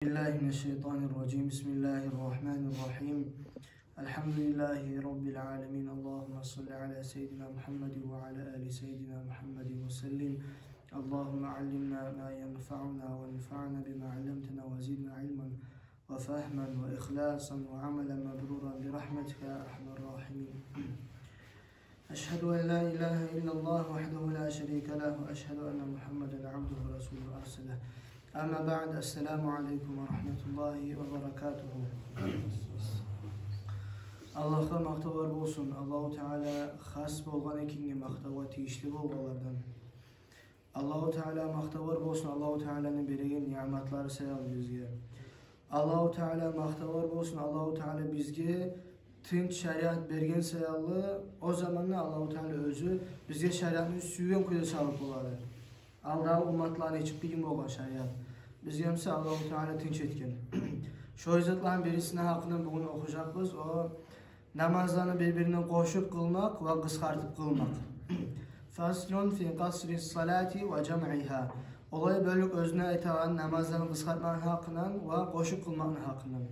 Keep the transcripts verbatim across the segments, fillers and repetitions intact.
بالله من الشيطان الرجيم. بسم الله الرحمن الرحيم. الحمد لله رب العالمين. اللهم صل على سيدنا محمد وعلى آل سيدنا محمد وسلم. اللهم علمنا ما ينفعنا وانفعنا بما علمتنا وزدنا علما وفهما وإخلاصا وعملا مبرورا برحمتك يا أرحم الراحمين. أشهد أن لا إله إلا الله وحده لا شريك له، وأشهد أن محمدا عبده ورسوله أرسله. أما بعد، السلام عليكم ورحمة الله وبركاته. Аллагьгъа макътавлар болсун. Аллагьу Таала хас болгъан экенге, макътавгъа тийишли болгъанлардан. Аллагьу Таала макътавлар болсун Аллагьу Тааланы береген ниъматлары саялы бизге. Аллагьу Таала макътавлар болсун, Аллагьу Таала бизге тынч шариат берген саялы, о заманда Аллагьу Таала оьзю бизге шариатны сюйген кюйде салып болады. Алдагъы умматланы ичи къыйын болгъан шариат. Бизге буса Аллагьу Таала тынч этген. Шо затланы бирисини гьакъындан бугюн охужакъбыз. О намазланы бир-бирине къошуп къылмакъ ва къысгъартып къылмакъ. فصل في قصر الصلاة وجمعها. Олай бёлюк оьзюне айтагъан намазланы къысгъартмакъны гьакъындан ва къошуп къылмакъны гьакъындан.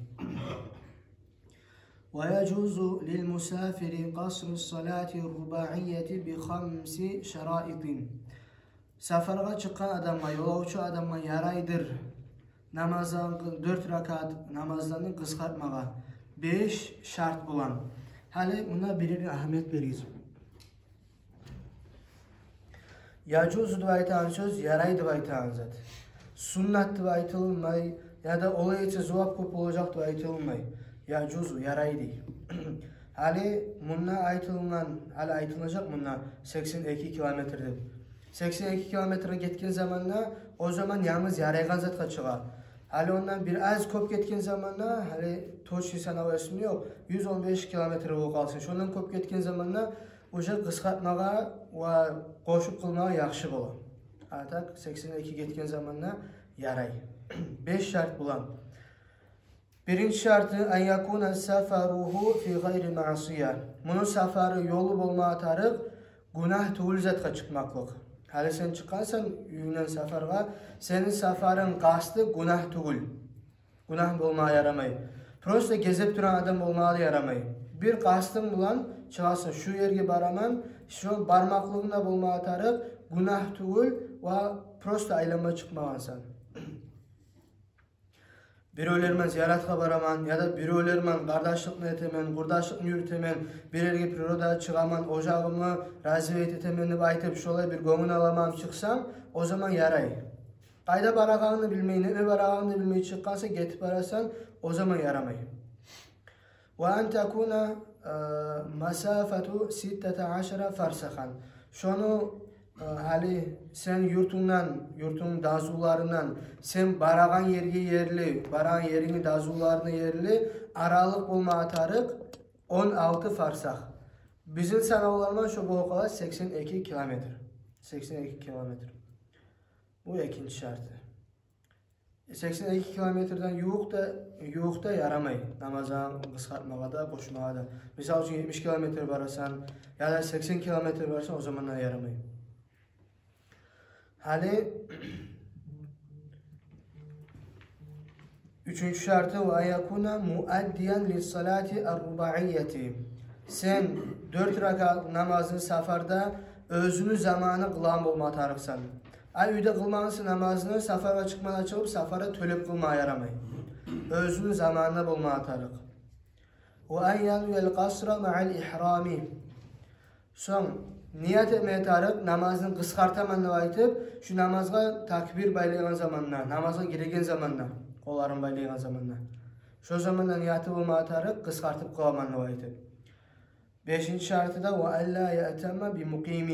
ويجوز للمسافر قصر الصلاة الرباعية بخمس شرائط. Сапаргъа чыкъгъан адамгъа, ёлавчу адамгъа ярайдыр намазланы, дёрт ракаат намазланы къысгъартмагъа беш шарт булан. Гьали мунда бир-бир агьамият беригиз. Яжузу деп айтагъан сёз ярай деп айтагъан зат. Суннат деп айтылмай, яда олай этсе зувап кёп болажакъ деп айтылмай. Яжузу, ярай дей. Гьали мунда айтылгъан, гьали айтылажакъ мунда сексен эки километр деп. Сексен эки километрге гетген заманда, о заман янгыз ярайгъан затгъа чыгъа. Гьали ондан бир аз кёп гетген заманда, гьали точный санав эсимде ёкъ, юз он беш километр болуп къалсын. Шондан кёп гетген заманда уже къысгъартмагъа ва къошуп къылмагъа яхшы бола. А так сексен эки гетген заманда ярай. Беш шарт булан. Биринчи шарты: أن يكون سفره في غير معصية. Муну сапары, ёлу болмагъа тарыкъ гюнагь тюгюл затгъа чыкъмакълыкъ. Гьали сен чыкъгъансан уьюнгден сапаргъа, сени сапарынг, къасты гюнагь тюгюл. Гюнагь болмагъа ярамай. Просто гезип турагъан адам болмагъа да ярамай. Бир къастынг булан чыгъасан, шу ерге бараман, шо бармакълыгъынг да болмагъа тарыкъ гюнагь тюгюл ва просто айланма чыкъмагъансан. Биревлер мен зияратгъа бараман, яда биревлер мен къардашлыкъны этемен, къурдашлыкъны юрютемен, бир ерге природагъа чыгъаман, ожагъымны развить этемен деп айтып, шолай бир гёнгюл аламан чыкъсанг, о заман ярай. Къайда барагъанынгны билмей, неге барагъанынгны билмей чыкъгъансан, гетип барасан, о заман ярамай. وأن تكون مسافة ستة عشر فرسخا. Шону, э, гьали сен юртунгдан, юртунгну дазуларындан сен барагъан ерге ерли, барагъан ерингни дазуларына ерли аралыкъ болмагъа тарыкъ он алты фарсах. Бизин санавлар булан шо болуп къала сексен эки километр. Сексен эки километр. Бу экинчи шарты. Сексен эки километрден ювукъ да, ювукъ да ярамай намазны къысгъартмагъа да, къошмагъа да. Мисал учун, етмиш километр барасан, яда сексен километр барасан, о заман да ярамай. Гьали уьчюнчю шарты: وأن يكون مؤديا للصلاة الرباعية. Сен дёрт ракаат намазны сапарда оьзюню заманы къылагъан болма тарыкъсан. А уьйде къылмагъансан намазны, сапаргъа чыкъмагъа чыгъып, сапарда тёлеп къылмагъа ярамай. Оьзюню заманында болмагъа тарыкъ. وأن ينوي القصر مع الإحرام. Сонг ният этмеге тарыкъ намазны къысгъартаман деп айтып, шу намазгъа такбир байлайгъан заманда, намазгъа гиреген заманда, къолларын байлайгъан заманда. Шо заманда нияты болмагъа тарыкъ, къысгъартып къыламан деп айтып. Бешинчи шарты да: وألا يأتم بمقيم.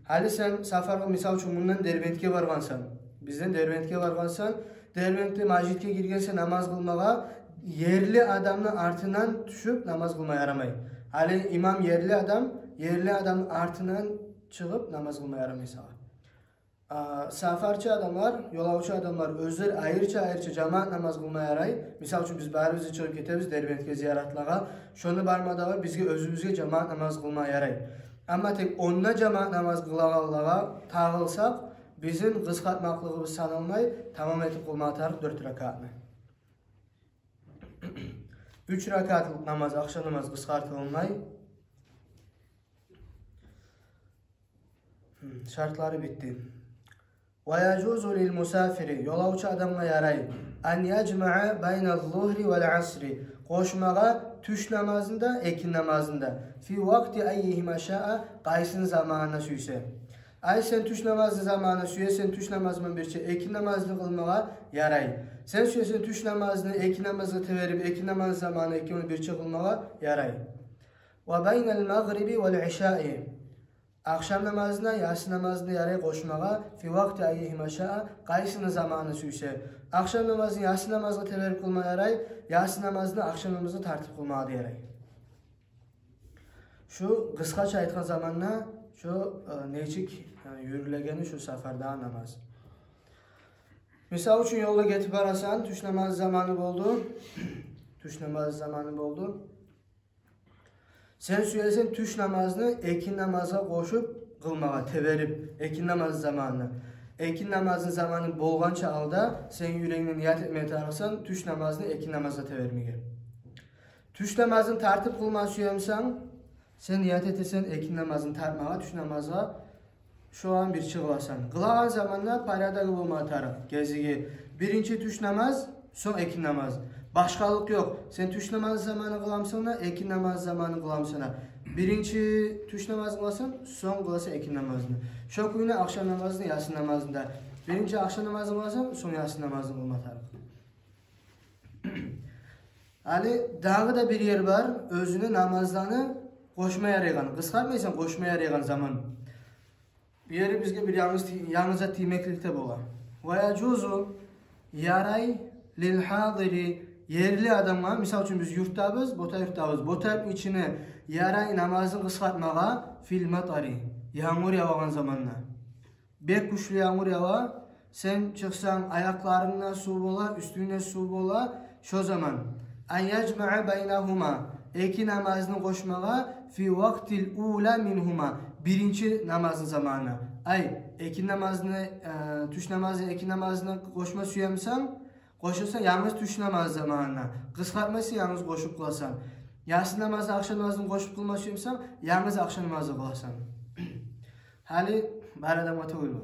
Гьали сен сапаргъа, мисал учун, мундан Дербентге баргъансан, бизден Дербентге баргъансан, Дербентде межитге гиргенсен намаз къылмагъа, ерли адамны артындан тюшюп намаз къылма ярамай. Гьали имам ерли адам, ерли адамны артындан чыгъып намаз къылма ярамай сагъа. А, сапарчы адамлар, ёлавчу адамлар оьзлер айрыча-айрыча жамаат намаз къылма ярай. Мисал учун, биз барыбыз да чыгъып гетебиз Дербентге зияратлагъа. Шонда барма дагъы бизге, оьзюбюзге жамаат намаз къылма ярай. Амма тек онда жамаат намаз къылагъанлагъа тагъылсакъ, бизин къысгъартмакълыгъыбыз саналмай, тамам этип къылма тарыкъ дёрт ракаатны. Уьч ракатлыкъ намаз, ахшам намаз къысгъартылмай. Гьм, шартлары битди. Ва яжузу лил мусафири, ёлавчу адамгъа ярай, ан яжмаа байна зугьри вал асри, къошмагъа тюш намазны да, экин намазны да, фи вакъти аййигьима шаа, къайсыны заманына сюйсе. Ай, сен тюш намазны заманына сюесен тюш намазман бирче экин намазны къылмагъа, ярай. Сен сюесен тюш намазны экин намазгъа теберип, экин намазны заманына экин бирче къылмагъа, ярай. Ва байнал магъриби вал ишаи, ахшам намазына, ясы намазына ярай къошмагъа, фи вакъти аййигьима шаа, къайсыны заманына сюйсе. Ахшам намазны ясы намазгъа теберип къылма ярай, ясы намазны ахшам намазгъа тартып къылмагъа да ярай. Шу къысгъача айтгъан заманда шу, э, нечик, э, юрюлегени шу сафардагъы намаз. Мисал учун, ёлда гетип барасан, тюш намаз заманы болду. Тюш намаз заманы болду. Сен сюесен тюш намазны экин намазгъа къошуп къылмагъа, теберип, экин намаз заманына. Экин намазны заманы болгъанча алда сен юрегингде ният этме тарыкъсан тюш намазны экин намазгъа тебермеге. Тюш намазны тартып къылма сюемсен, сен ният этесен экин намазны тартмагъа, тюш намазгъа шону бирче къыласан. Къылагъан заманда порядогу болма тарыкъ. Гезиги: биринчи тюш намаз, сонг экин намаз. Башгъалыкъ ёкъ. Сен тюш намаз заманы къыламсан да, экин намаз заманы къыламсан да. Биринчи тюш намаз къыласан, сонг къыласан экин намазны. Шо кюйде ахшам намазны, ясы намазны да. Биринчи ахшам намазны къыласан, сонг ясы намазны къылма тарыкъ. Гьали дагъы да бир ер бар, оьзюне намазланы къошма ярайгъан, къысгъартмайсан, къошма ярайгъан заман. Бу ери бизге бир янгыз ти-, янгыз зат тиймеклик де бола. Ва яжузу, ярай, лил гьадири, ерли адамгъа, мисал учун, биз юртдабыз, Ботай юртдабыз. Ботай юртну ичине ярай намазны къысгъартмагъа, фил матари, янгур явагъан заманда. Бек гючлю янгур ява, сен чыкъсанг, аякъларынгда сув бола, уьстюнгде сув бола, шо заман. Ан яжмаа байнагьума, эки намазны къошмагъа, фи вакътил ула мингьума, биринчи намазны заманына. Ай, эки намазны, э, тюш намазны, эки намазны къошма сюемсен, къошасан янгыз тюш намаз заманына. Къысгъартмайсан, янгыз къошуп къыласан. Ясы намазны, ахшам намазны къошуп къылма сюемсен, янгыз ахшам намазны къыласан. Гьали бар адамгъа тюгюл бу.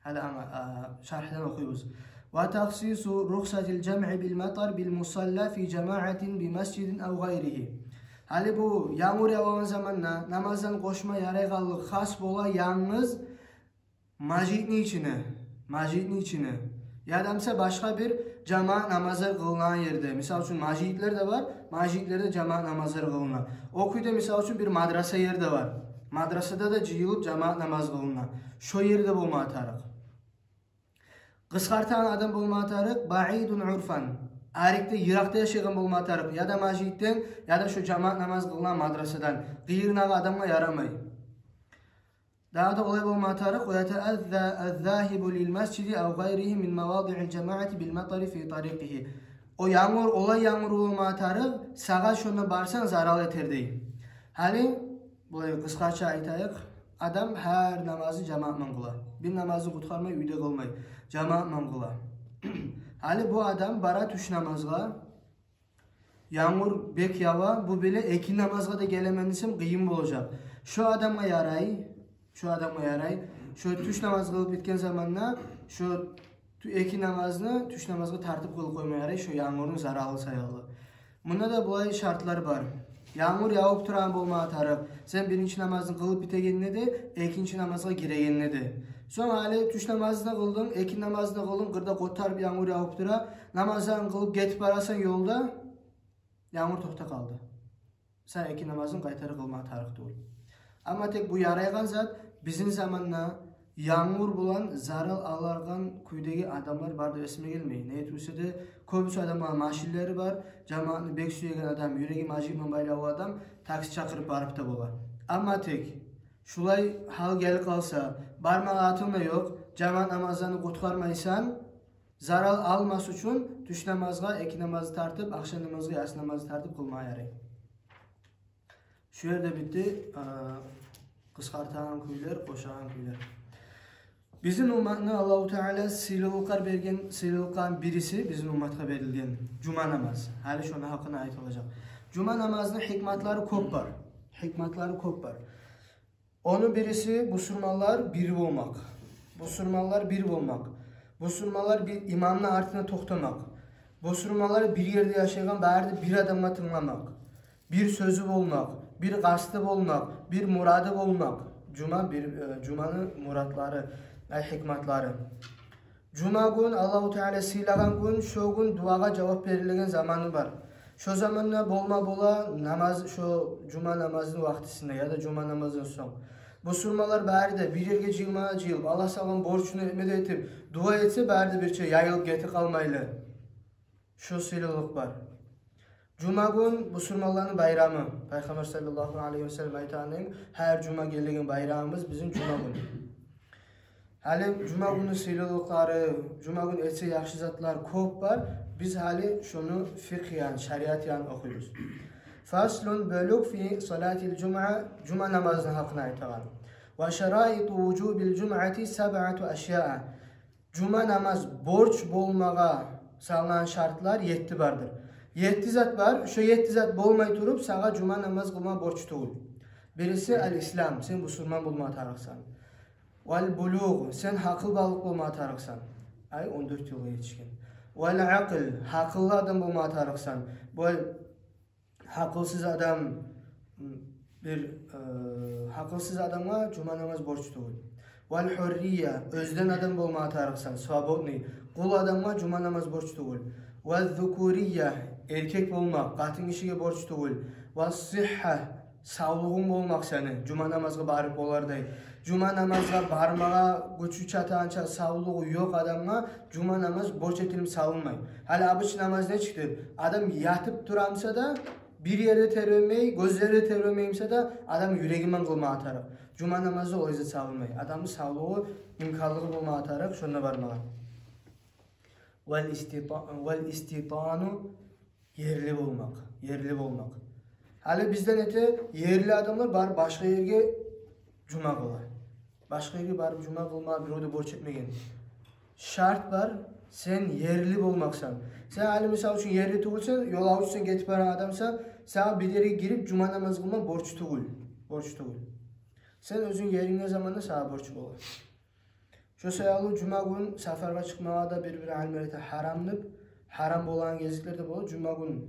Гьали анга, а, шархдан охуйбуз. Ва тахсису рухсатил жамъи бил матар бил мусалла фи жамаатин би масжидин ав гъайригьи. Гьали бу янгур явагъан заманда намазланы къошма ярайгъанлыгъы хас бола янгыз межитни ичине, межитни ичине. Яда буса башгъа бир жамаат намазлар къылынагъан ерде. Мисал учун, межитлер де бар, межитлерде жамаат намазлар къылына. О кюйде, мисал учун, бир мадраса ер де бар. Мадрасада да жыйылып жамаат намаз къылына. Шо ерде болма тарыкъ. Къысгъартагъан адам болма тарыкъ, баидун урфан. Арекде, йыракъда яшайгъан болма тарыкъ. Яда межитден, яда шо жамаат намаз къылынагъан мадрасадан. Къыйырындагъы адамгъа ярамай. Дагъы да олай болма тарыкъ, ва ятаазза аззагьибу лил масжиди ав гъайригьи мин мавадиил жамаати бил матари фи тарикъигьи. О янгур, олай янгур болма тарыкъ, сагъа шонда барсанг зарал этер дей. Гьали, булай къысгъача айтайыкъ, адам гьар намазны жамаатман къыла. Бир намазны къутгъармай уьйде къылмай, жамаатман къыла. Гьали бу адам бара тюш намазгъа, янгур бек ява, бу били экин намазгъа да гелемен десем къыйын болажакъ. Шо адамгъа ярай, шо адамгъа ярай, шо тюш намаз къылып битген заманда шо тю-, экин намазны тюш намазгъа тартып къылып къойма ярай, шо янгурну заралы саялы. Мунда да булай шартлар бар. Янгур явуп турагъан болма тарыкъ. Сен биринчи намазны къылып битегенде де, экинчи намазгъа гирегенде де. Сонг гьали тюш намазны да къылдынг, экин намазны да къылдынг, къырда къотарып янгур явуп тура. Намазларын къылып гетип барасан ёлда, янгур токътап къалды. Сен экин намазны къайтарып къылма тарыкъ тюгюл. Амма тек бу ярайгъан зат, бизин заманда янгур булан зарал аларгъан кюйдеги адамлар бар деп эсиме гелмей. Неге тюгюл эсе де, кёбюсю адамланы машинлери бар, жамаатны бек сюеген адам, юреги межитман байлавлу адам такси чакъырып барып да бола. Амма тек шулай гьал гелип къалса, бармагъа затынг да ёкъ, жамаат намазланы къутгъармайсан, зарал алмас учун тюш намазгъа экин намазны тартып, ахшам намазгъа ясы намазны тартып къылма ярай. Шу ерде битди, а, къысгъартагъан кюйлер, къошагъан кюйлер. Бизин умматны Аллагьу Таала сыйлылыкълар берген, сыйлылыкъланы бириси бизин умматгъа берилген жума намаз. Гьали шону гьакъында айтылажакъ. Жума намазны гьикматлары кёп бар. Гьикматлары кёп бар. Ону бириси — бусурманлар бир болмакъ. Бусурманлар бир болмакъ. Бусурманлар бир имамны артына токътамакъ. Бусурманлар бир ерде яшайгъан бары да бир адамгъа тынгламакъ. Бир сёзю болмакъ, бир къасты болмакъ, бир мурады болмакъ. Жума бир, э, жуманы муратлары, ай, гьикматлары. Жума гюн Аллагьу Таала сыйлагъан гюн, шо гюн дуагъа жавап берилеген заманы бар. Шо заманда болма бола намаз, шо жума намазны вакътисинде яда жума намаздан сонг. Бусурманлар бары да бир ерге жыйылма жыйылып, Аллагь салгъан борчну этме де этип, дуа этсе, бары да бирче яйылып гетип къалмайлы. Шо сыйлылыкъ бар. Жума гюн бусурманланы байрамы. Пайхаммар саллаллагьу алайгьи ва саллам айтгъан: «Гьар жума гелеген байрамыбыз бизин жума гюн». Гьали жума гюнню сыйлылыкълары, жума гюн этсе яхшы затлар кёп бар. Биз гьали шону фикъгь яны, шариат яны охуйбуз. Фаслун, бёлюк, фи салатил жумъа, жума намазны гьакъында айтагъан. Ва шараиту вужубил жумъати сабъату ашяа. Жума намаз борч болмагъа салынгъан шартлар етти бардыр. Етти зат бар. Шо етти зат болмай туруп, сагъа жума намаз къылма борч тюгюл. Бириси — ал-ислам, сен бусурман болма тарыкъсан. Вал булугъ, сен гьакъылбалыкъ болма тарыкъсан. Ай, он дёрт йылгъа етишген. Вал акъл, гьакъыллы адам болма тарыкъсан. Бу гьакъылсыз адам, бир, э, гьакъылсыз адамгъа жума намаз борч тюгюл. Вал хуррия, оьзден адам болма тарыкъсан, свободный. Къул адамгъа жума намаз борч тюгюл. Вал зукурия, эркек болмакъ, къатын гишиге борч тюгюл. Вал сихха, савлугъунг болмакъ сени, жума намазгъа барып болардай. Жума намазгъа бармагъа гючю чатагъанча савлугъу ёкъ адамгъа жума намаз борч этилип салынмай. Гьали обычный намаз нечикдир? Адам ятып турамса да, бир ерде тербенмей, гёзлери де тербенмеймсе де, адам юреги мен къылмагъа тарыкъ. Жума намазда олай зат салынмай. Адамны савлугъу, имканлыгъы болмагъа тарыкъ шонда бармагъа. Вал истита-, вал иститану, ерли болмакъ, ерли болмакъ. Гьали бизден эте ерли адамлар барып башгъа ерге жума къыла. Башгъа ерге барып жума къылма бирев де борч этмеген. Шарт бар, сен ерли болмакъсан. Сен гьали, мисал учун, ерли тюгюлсен, ёлавчусан, гетип барагъан адамсан, сагъа бир ерге гирип жума намаз къылма борч тюгюл, борч тюгюл. Сен оьзюнг еринге заманда сагъа борч бола. Шо саялы жума гюн сапаргъа чыкъмагъа да бир-бир алимлер айта гьарам деп. Гьарам болагъан гезиклер де бола. Жума гюн,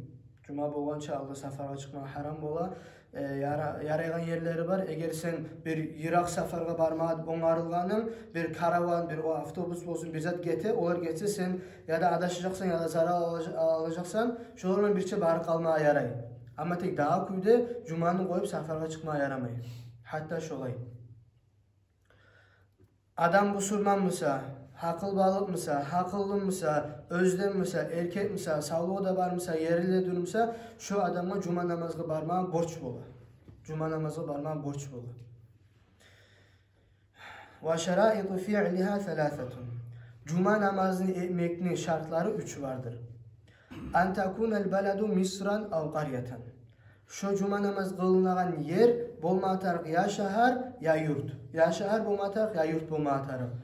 жума болгъанча алда сапаргъа чыкъмагъа гьарам бола. Э, яра-, ярайгъан ерлери бар. Эгер сен бир йыракъ сапаргъа бармагъа онгарылгъанынг, бир караван, бир о автобус болсун, бир зат гете, олар гетсе, сен яда адашажакъсан, яда зарал алажа-, алажакъсан, шолар булан бирче барып къалмагъа ярай. Амма тек дагъы кюйде жуманы къоюп сапаргъа чыкъмагъа ярамай. Гьатта шолай. Адам бусурманмыса, гьакъылбалыкъмыса, гьакъыллымыса, оьзденмиса, эркекмиса, савлугъу да бармыса, ерли де дюрмюсе, шо адамгъа жума намазгъа бармагъа борч бола. Жума намазгъа бармагъа борч бола. Ва шараиту фиълигьа саласатун. Жума намазны этмекни шартлары уьч бардыр. Ан такунал баладу мисран ав къарятан. Шо жума намаз къылынагъан ер болма тарыкъ я шагьар, я юрт. Я шагьар болма тарыкъ, я юрт болма тарыкъ.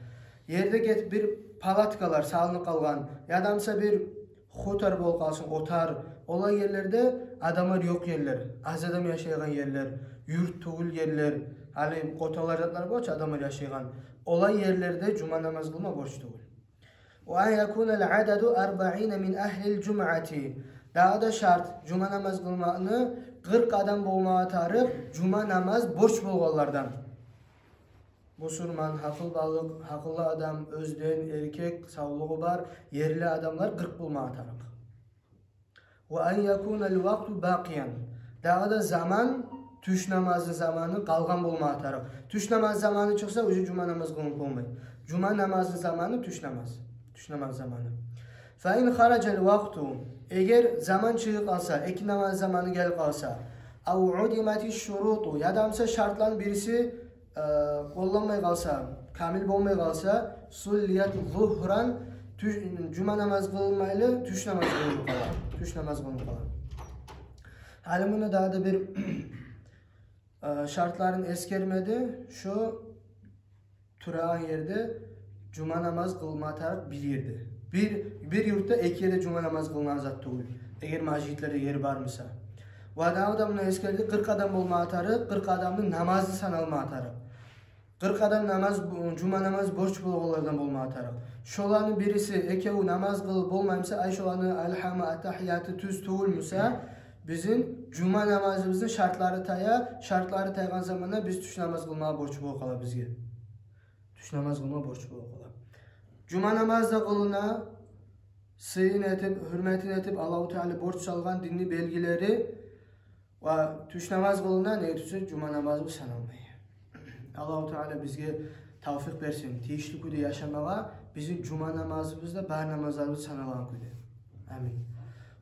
Ерде гетип бир палаткалар салынып къалгъан, ядамса бир хутор болуп къалсын, отар. Олай ерлерде адамлар ёкъ ерлер, аз адам яшайгъан ерлер, юрт тюгюл ерлер, гьали къоталар, затлар болчу адамлар яшайгъан. Олай ерлерде жума намаз къылма борч тюгюл. Ва ан якунал ададу арбаина мин агьлил жумъати. Дагъы да шарт, жума намаз къылмакъны къыркъ адам болмагъа тарыкъ, жума намаз борч болгъанлардан. Бусурман, гьакъылбалыкъ, гьакъыллы адам, оьзден, эркек, савлугъу бар, ерли адамлар къыркъ болмагъа тарыкъ. Ва ан якунал вакъту бакъиян. Дагъы да заман, тюш намазны заманы къалгъан болмагъа тарыкъ. Тюш намаз заманы чыкъса, уже жума намаз къылынып болмай. Жума намазны заманы тюш намаз. Тюш намаз заманы. Фа ин хараджал вакъту. Эгер заман чыгъып къалса, экинди намаз заманы гелип къалса, ав удимати шуруту, ядамса шартланы бириси э, къолланмай къалса, камил болмай къалса, суллият зугьран, тюш-, жума намаз къылынмайлы, тюш намаз къылынып къала. Тюш намаз къылынып къала. Гьали муну дагъы да бир, э, шартларын эсгермеди. Шо турагъан ерде Жума намаз къылма тарыкъ бир ерде. Бир, бир юртда эки ерде жума намаз къылынагъан зат тюгюл, эгер межитлерде ер бар буса. Ва дагъы да муну эсгерди, къыркъ адам болма тарыкъ, къыркъ адамны намазы саналма тарыкъ. Къыркъ адам намаз, жума намаз борч болгъанлардан болма тарыкъ. Шоланы бириси, экевю намаз къылып болмай буса, ай шоланы алгьамы, аттагьияты тюз тюгюл буса, бизин жума намазыбызны шартлары тая, шартлары тайгъан заманда биз тюш намаз къылмагъа борч болуп къала бизге. Тюш намаз къылма борч болуп къала. Жума намаз да къылына, сыйын этип, гьюрметин этип, Аллагьу Таала борч салгъан динни белгилери, ва тюш намаз къылына, неге тюгюл де жума намазыбыз саналмай. Аллагьу Таала бизге тавфикъ берсин тийишли кюйде яшамагъа, бизин жума намазыбыз да бар намазларыбыз саналгъан кюйде. Амин.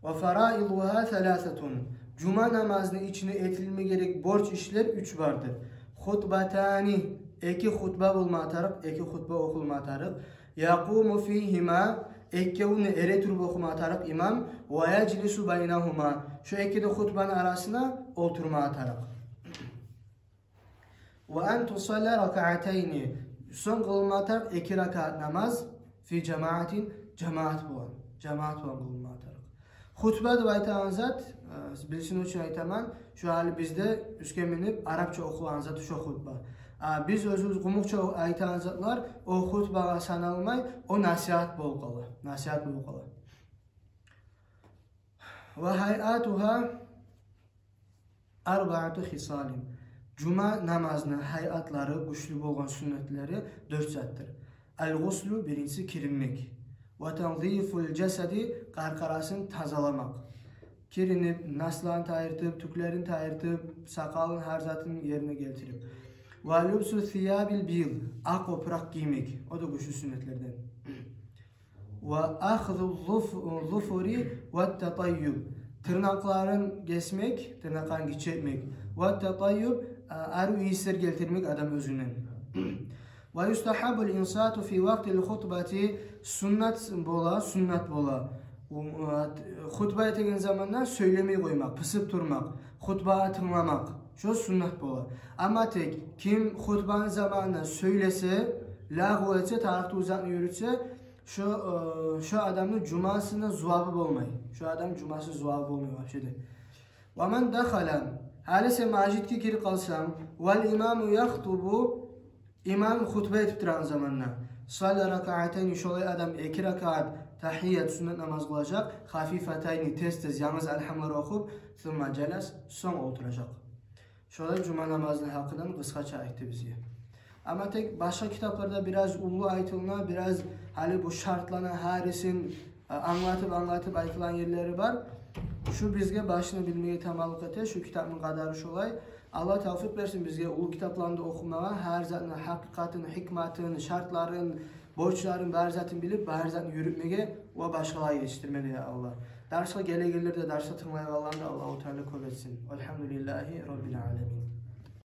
Ва фараидугьа саласатун. Жума намазны ичине этилме герек борч ишлер уьч бардыр. Хутбатани, эки хутба болма тарыкъ, эки хутба охулма тарыкъ. Якъуму фигьима, экевюн де эретуруп охума тарыкъ имам. Ва яжлису байнагьума, шо эки де хутбаны арасына олтурма тарыкъ. Ва ан тусалла ракаатайни, сонг къылынма тарыкъ эки ракаат намаз, фи жамаатин, жамаат булан, жамаат булан къылынма тарыкъ. Хутба деп айтагъан зат, э, билсин учун айтаман, шу гьали бизде уьстге минип арапча охулагъан зат шо хутба. А биз оьзюбюз къумукъча айтагъан затлар, о хутбагъа саналмай, о насигьат болуп къала, насигьат болуп къала. Ва гьайатугьа арбаату хисалин. Жума намазны гьайатлары, гючлю болгъан сюннетлери дёрт затдыр. Ал-гъуслу, биринчиси киринмек. Ва танзифул жасади, къаркъарасын тазаламакъ. Киринип, насларын тайдыртып, тюклерин тайдыртып, сакъалын, гьар затын ерине гелтирип. Ва лубсу сиябил бийд, акъ опуракъ гиймек. О да гючлю сюннетлерден. Ва ахзу зуф-, зуфури ва татайюб. Тырнакъларын гесмек, тырнакъларын гиччи этмек. Ва татайюб, а, арив ийислер гелтирмек адам оьзюнден. Ва юстагьаббул инсату фи вакътил хутбати, суннат бола, суннат бола. У-, а, хутба этеген заманда сёйлемей къоймакъ, пысып турмакъ, хутбагъа тынгламакъ. Шо суннат бола. Амма тек ким хутбаны заманында сёйлесе, лагъу этсе, тарыкъ тюгюл затны юрютсе, шо, э, шо адамны жумасына зувабы болмай. Шо адам жумасы зувабы болмай вообще де. Ва ман дахала, гьали сен межитге гирип къалсанг, вал имаму яхтубу, имам хутба этип турагъан заманда, салла ракаатайни, шолай адам эки ракаат тагьият, суннат намаз къылажакъ, хафифатайни, тез-тез, янгыз алгьамлар охуп, сумма жалас, сонг олтуражакъ. Шолай жума намазны гьакъындан къысгъача айтды бизге. Амма тек башгъа китапларда бираз уллу айтылына, бираз гьали бу шартланы гьарисин, а, англатып, англатып айтылгъан ерлери бар. Шу бизге башын билмеге таманлыкъ эте, шу китапны къадары шолай. Аллагь тавфикъ берсин бизге уллу китапланы да охумагъа, гьар затны гьакъыкъатын, гьикматын, шартларын, борчларын, бар затын билип, бар затны юрютмеге ва башгъалагъа етишдирмеге, я Аллагь. Дарсгъа гелегенлер де, дарсгъа тынглайгъанланы да Аллагьу Таала кёп этсин. Валгьамдулиллагьи раббил аламин.